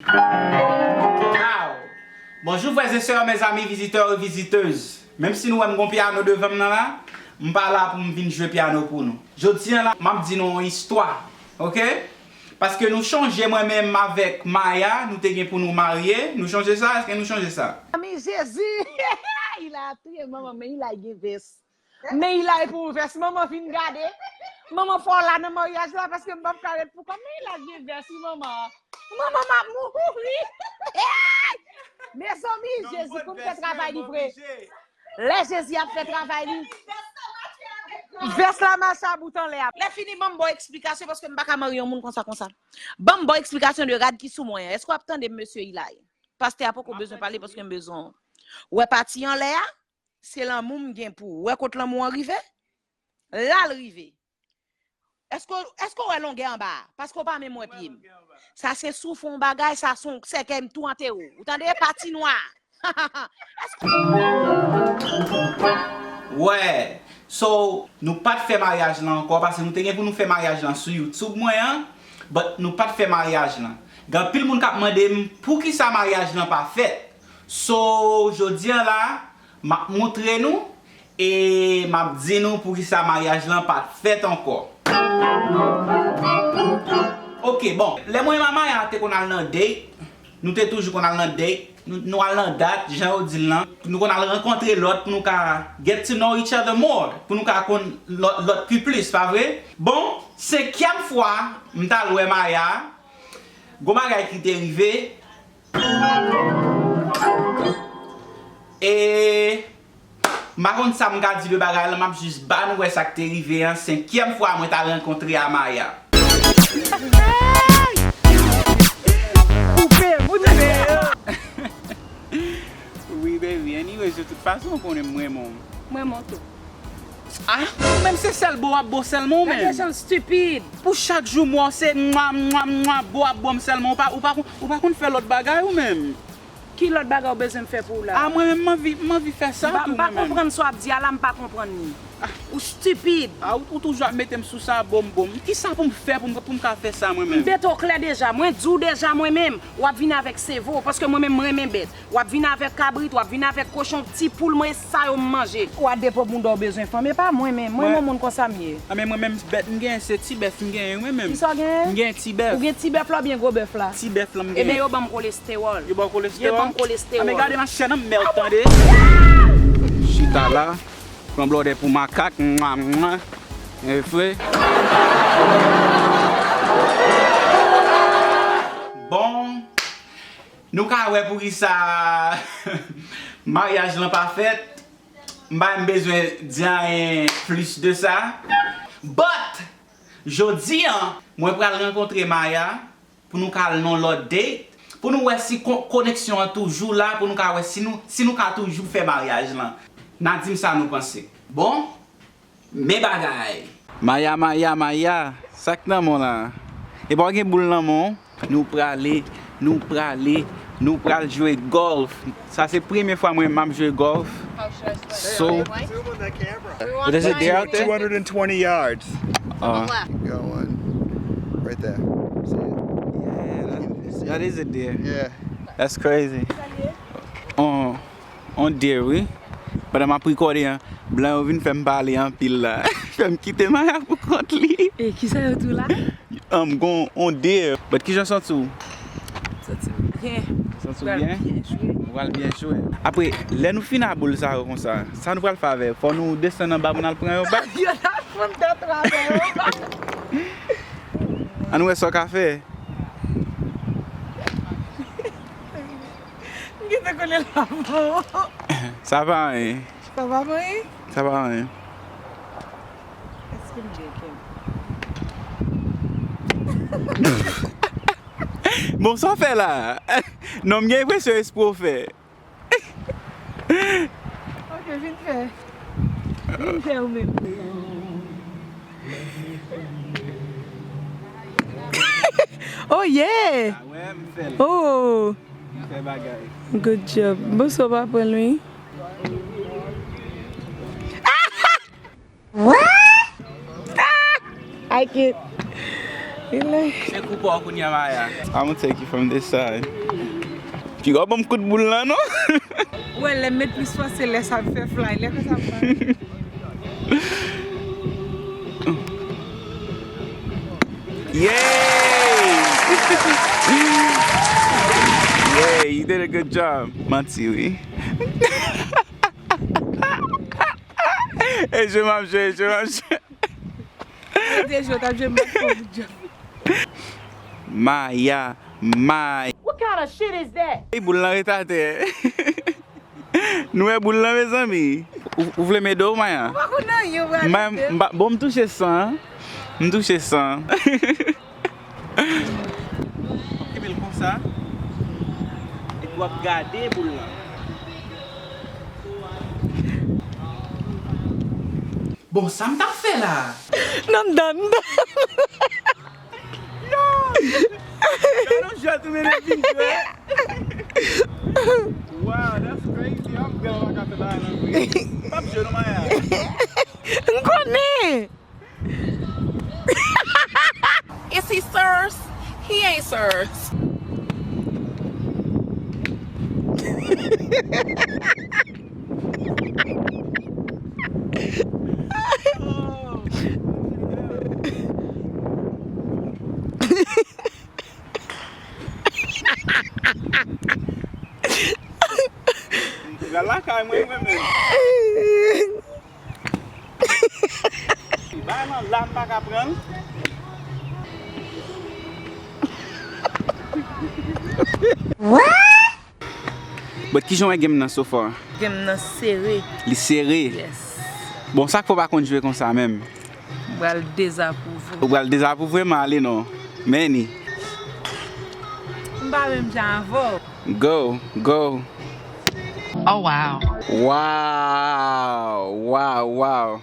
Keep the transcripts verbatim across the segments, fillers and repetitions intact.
Now, bonjou frè e sè, mezanmi, vizitè e vizitez. Menm si nou wè m gon pyano devan m nan la, m pa la pou m vin jwe pyano pou nou. Jodi a la, m ap di nou yon istwa, oke? Paske nou chonje mwen menm avèk Maya, nou te gen pou nou marye. Nou chonje sa? Èske nou chonje sa? Mezanmi, Jezi! Ilay ap touye manman, men Ilay gen vès. Men Ilay pou vès, manman vin gade. Manman fò la nan maryaj la, paske m p ap ka ret pou kòm. Men Ilay gen vès, wi, manman. Manman, m ap mouri. Mezanmi, Jezi konn fè travay li vre. Lè Jezi ap fè travay li, vès la mache a bout anlè a. Lè fini, ban m ba w eksplikasyon, paske m pa ka marye yon moun konsa, konsa. Ban m ba w eksplikasyon de rad ki sou mwen an. Èske w ap tande m, mesye Ilay? Pastè a poko bezwen pale paske m bezwen w. Ou wè pati anlè a? Se lanmou m gen pou ou. Ou wè kot lanmou an rive? La l rive. Èske, èske w wè longè anba a? Paske w pa menm wè pye m. Sa se souf yon bagay, sa se yon sèkèy, m tou antere w. Ou tande? Pati nwa. Èske Wè, so, nou pa t fè maryaj lan ankò, paske nou te gen pou nou fè maryaj lan sou YouTube mwen an, but nou pa t fè maryaj lan. Gen anpil moun k ap mande m poukisa maryaj lan pa fèt. So, jodi a la, m ap montre nou e m ap di nou poukisa maryaj lan pa t fèt ankò. Oke, bon, lè mwen e Maya te konn al nan date, nou te toujou konn al nan date, nou, nou al nan dat, jan yo di l lan, nou konn al rankontre lòt pou nou ka get to know each other more, pou nou ka konn lòt, lòt pi plis, pa vre? Bon, senkyèm fwa m t al wè Maya, gon bagay ki te rive, e m pa konn sa m ka di de bagay lan, m ap jis ba nou wè sa k te rive an, senkyèm fwa mwen t al rankontre a Maya. Koupe, koupe. Wi, baby. Anyways, de tout fason, ou konnen m renmen w. M renmen w tou. Ah, ou menm se sèl bo w ap bo sèlman ou menm. Gade jan l stupid. Pou chak jou m wè w se mwa, mwa, mwa, bo w ap bo m sèlman. Ou pa, ou pa, ou pa konn fè lòt bagay ou menm. Ki lòt bagay ou bezwen m fè pou ou la? Ah, mwen menm, m anvi, m anvi fè sa tou mwen menm. M pa, m pa konprann sa w ap di a la, m pa konprann li. Ah. Ou stupid. Ah, ou, ou toujou ap mete m sou sa, bo m, bo m. Kisa pou m fè pou m, pou m ka fè sa mwen menm? M mete w klè deja. Mwen di w deja mwen menm, w ap vin avèk sevo, paske mwen menm m renmen bèt. W ap vin avèk kabrit, w ap vin avèk kochon, ti poul mwen, e sa yo m manje. Ou a depo bounda w bezwen fanm, e pa mwen menm. Mwen, mwen, yon moun konsa m ye. Ah, men mwen menm bèt m genyen, se ti bèf m genyen, mwen menm. Kisa w genyen? M genyen ti bèf. Ou gen ti bèf la oubyen gwo bèf la? Ti bèf lan m genyen. Ebyen, yo ban m kolestewòl. Yo ba w kolestewòl? Yo ban m kolestewòl. Ah, men gade nan chèn an m mèt tande. Chita la, pran blòdè pou makak, mwa, mwa. E vre. Bon, nou ka wè poukisa maryaj lan pa fèt. M pa menm bezwen di anyen plis de sa. But, jodi an, mwen pral rankontre Maya pou nou ka al nan lòt date, pou nou wè si kon-, koneksyon an toujou la, pou nou ka wè si nou, si nou ka toujou fè maryaj lan. N a di m sa nou panse. Bon, men bagay. Maya, Maya, Maya, sa k nan men w la? Epa w gen boul nan men w? Nou prale, nou prale, nou pral jwe gòlf. Sa se premye fwa mwen m ap jwe gòlf. So, what is it there out there? Two hundred twenty yards. Uh, Keep going. Right there. See it? Yeah, that, that is a deer. Yeah. That's crazy. On, on deer, wi. Pandan m ap rekòde an, blan yo vin fè m pale anpil la. Fè m kite Maya pou kont li. E kisa yo di w la? Um, gon on deer. But kijan w santi w? Santi m byen. Santi w byen? Pral byen jwe. Ou pral byen jwe. Apre, lè nou fin a boul sa yo konsa, sa nou pral fè avè yo? Fò nou desann anba pou n al pran yon bag? Yo t ap pran m tèt avè yo. Ann wè sa w ka fè. M gentan konnen l ap bon. Sa pa anyen. Sa pa anyen? Sa pa anyen. Èske m gen kè? Bon, sa w fè la? Non, m gen enpresyon espre w fè. Ok, vin fè. Vin fè ou menm. Oh yeah! Ah ouais, m fè l. Oh! M fè bagay. Good job. Bon, sa w pa pran l, wi. What? I can't. Li lè. Se kou pa w kounye a, Maya. I'm gonna take you from this side. Piga w ban m kout boul lan, non? Ou wè, lè m met plis fòs, se lè sa ap fè fly, lè konsa ap fly. Yay! Yay, you did a good job. Manti, wi. E jwe m ap jwe, e jwe m ap jwe. Yo te jwe, w t ap jwe, m ap fè w djòb. Maya, Maya. What kind of shit is that? Ey, boul lan ret atè. Nou wè boul lan, mezanmi. Ou, ou vle m ede w, Maya? Ou pa konn anyen, ou prale Maya, m pa, bon, m touche san. M touche san. W ap kenbe l konsa. Epi w ap gade boul lan. Bon, sa m t ap fè la? Non, m done, m done. Non! Gade yon jwèt ou mennen vin jwe. Wow, that's crazy. I'm gonna walk out the line hungry. P ap jwe non, Maya. M konnen. Is he serious? He ain't serious. Gade lakay mwen, mwen menm. Bay lan la, m pa ka pran l. But kijan w wè game nan so far? Game nan sere. Li sere? Yes. Bon, sa k fè w pa konn jwe konsa menm? M pral dezapwouve w. Ou pral dezapwouve m, ale non. Manny. M pa menm jan avè w. Go, go. Oh, wow. Wow, wow, wow.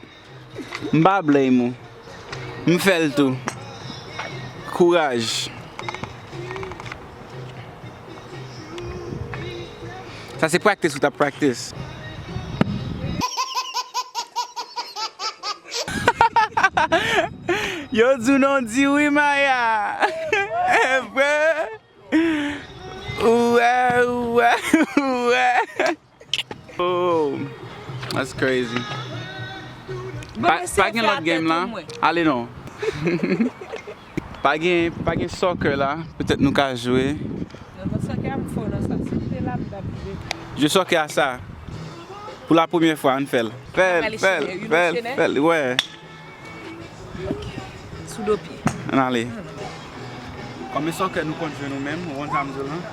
M pa blame ou. M fè l tou. Kouraj. Sa se practice ou t ap practice. Yo di w non di wi, Maya. Vre. Wè, wè, wè. Oh, that's crazy. Pa, pa gen lòt game la? Ale non. Pa gen, pa gen soccer la. Petèt nou ka jwe. Non, non, soccer ap fò nan sa. Si m te la, m t ap jwe. Jwe soccer a sa. Pou la premyè fwa, ann fè l. Fè l, fè l, fè l, fè l, wè. Sou do pye. Ann ale. Kòm e soccer nou konn jwe nou menm, ou konn sa m di w lan?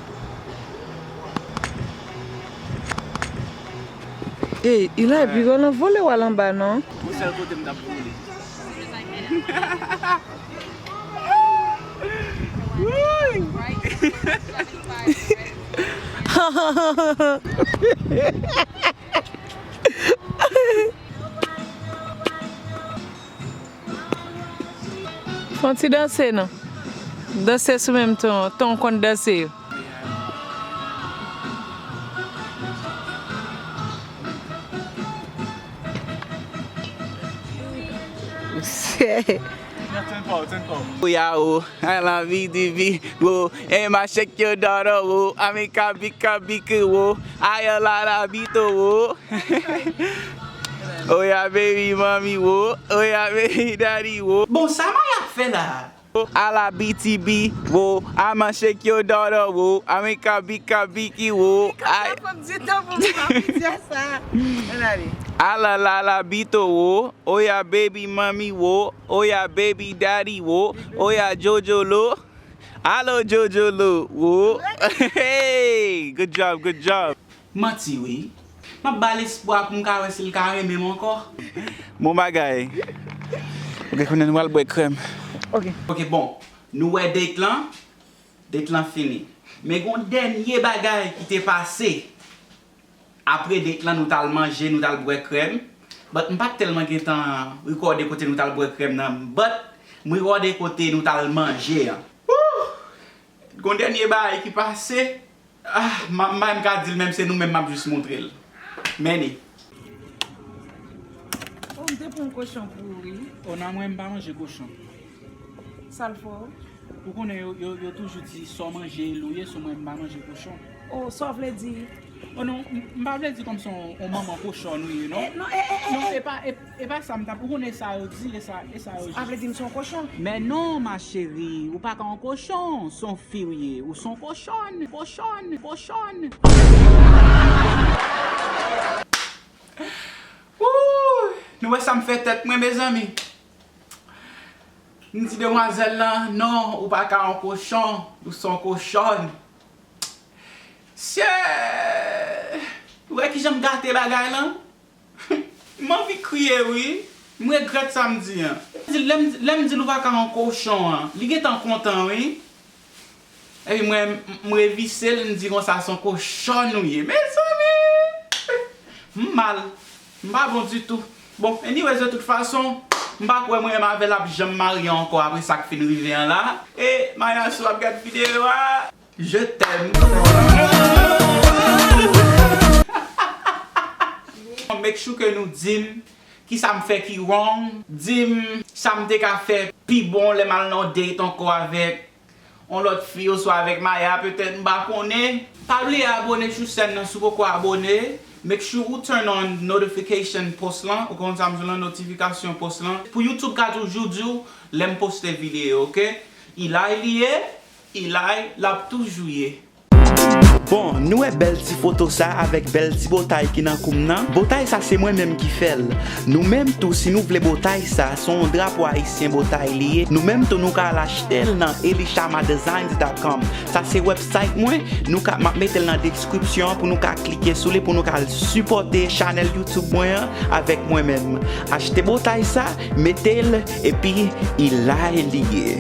Ey, Ilay, piga w lan vole w al anba non. Yon sèl kote m t ap vole. Woy! Fè yon ti danse non. Danse sou menm ton, ton w konn danse yo. Oya o, I love you, D B, wo. And my shake your daughter, wo. I mean, kabi, kabi, ke, wo. I a lot of beat, wo. Oya baby mommy wo, oya baby daddy wo. Bon, sa Maya ap fè la? Ala B T B wo, I'ma shake your daughter wo, America bika biki wo. Ay. Fòk di tan pou m pa di sa. Ann ale. Ala la la bito wo, oya baby mommy wo, oya baby daddy wo, oya Jojo lo. Alo Jojo lo wo. Hey, good job, good job. Manti wi. M ap ba l espwa pou m ka wè si l ka renmen m ankò. Bon bagay. Ok, kounye a nou pral bwè krèm. Ok. Ok, bon. Nou wè date lan. Date lan fini. Men gon dènye bagay ki te pase. Apre date lan, nou t al manje, nou t al bwè krèm. But m pa t tèlman gentan rekòde kote nou t al bwè krèm nan. But m rekòde kote nou t al manje an. Woo! Gon dènye bagay ki pase. Ah, m pa menm ka di l, menm se nou menm m ap jis montre l. Manny. Oh, m te pran kochon pou ou, wi. Oh, nan mwen, m pa manje kochon. Sa l fè w? Ou konnen yo, yo, yo toujou di sa w manje l ou ye, sou mwen m pa manje kochon. O, sa w vle di? O non, m m pa vle di kòmsi on, on manman kochòn ou ye, non. Eh, non, eh, eh, eh, Non, eh. E pa, e, e pa sa m t ap, ou konnen sa yo di, e sa, e sa yo Sa vle di. Di m se yon kochon? Men non, ma chérie, ou pa ka yon kochon, se yon fi ou ye, ou se yon kochòn, kochòn, kochòn. Wouy, nou wè sa m fè tèt mwen, mezanmi. M di demwazèl lan, non, ou pa ka yon kochon, ou se yon kochòn. Sye! Ou wè kijan m gate bagay lan? M anvi kriye, wi. M regrèt sa m di an. Lè m, lè m di l ou pa ka yon kochon an, li gentan kontan, wi. Epi mwen, m revise l, m di konsa se yon kochòn ou ye. Mezanmi! M mal. M pa bon ditou. Bon, anyways, de tout fason, m pa kwè mwen menm avè l ap janm marye ankò apre sa k fin rive an la. E Maya, si w ap gad videyo a, je t'aime. Make sure ke nou di m kisa m fè ki wrong. Di m sa m te ka fè pi bon lè m al nan yon date ankò avèk yon lòt fi oswa avèk Maya, petèt, m pa konnen. Pa bliye abone sou chèn nan si w poko abone. Make sure ou turn on notification post lan, ou konn sa m di w lan, notifikasyon post lan. Pou YouTube ka toujou di w lè m poste videyo, oke? Ilay li ye, Ilay l ap toujou ye. Bon, nou wè bèl ti foto sa avèk bèl ti botay ki nan kou m nan. Botay sa se mwen menm ki fè l. Nou menm tou, si nou vle botay sa, se yon drapo ayisyen botay li ye. Nou menm tou, nou ka al achte l nan elishamadasigns dot com. Sa se website mwen, nou ka, m ap mete l nan description an pou nou ka klike sou li, pou nou ka al sipòte chanèl YouTube mwen an avèk mwen menm. Achte botay sa, mete l, epi Ilay li ye.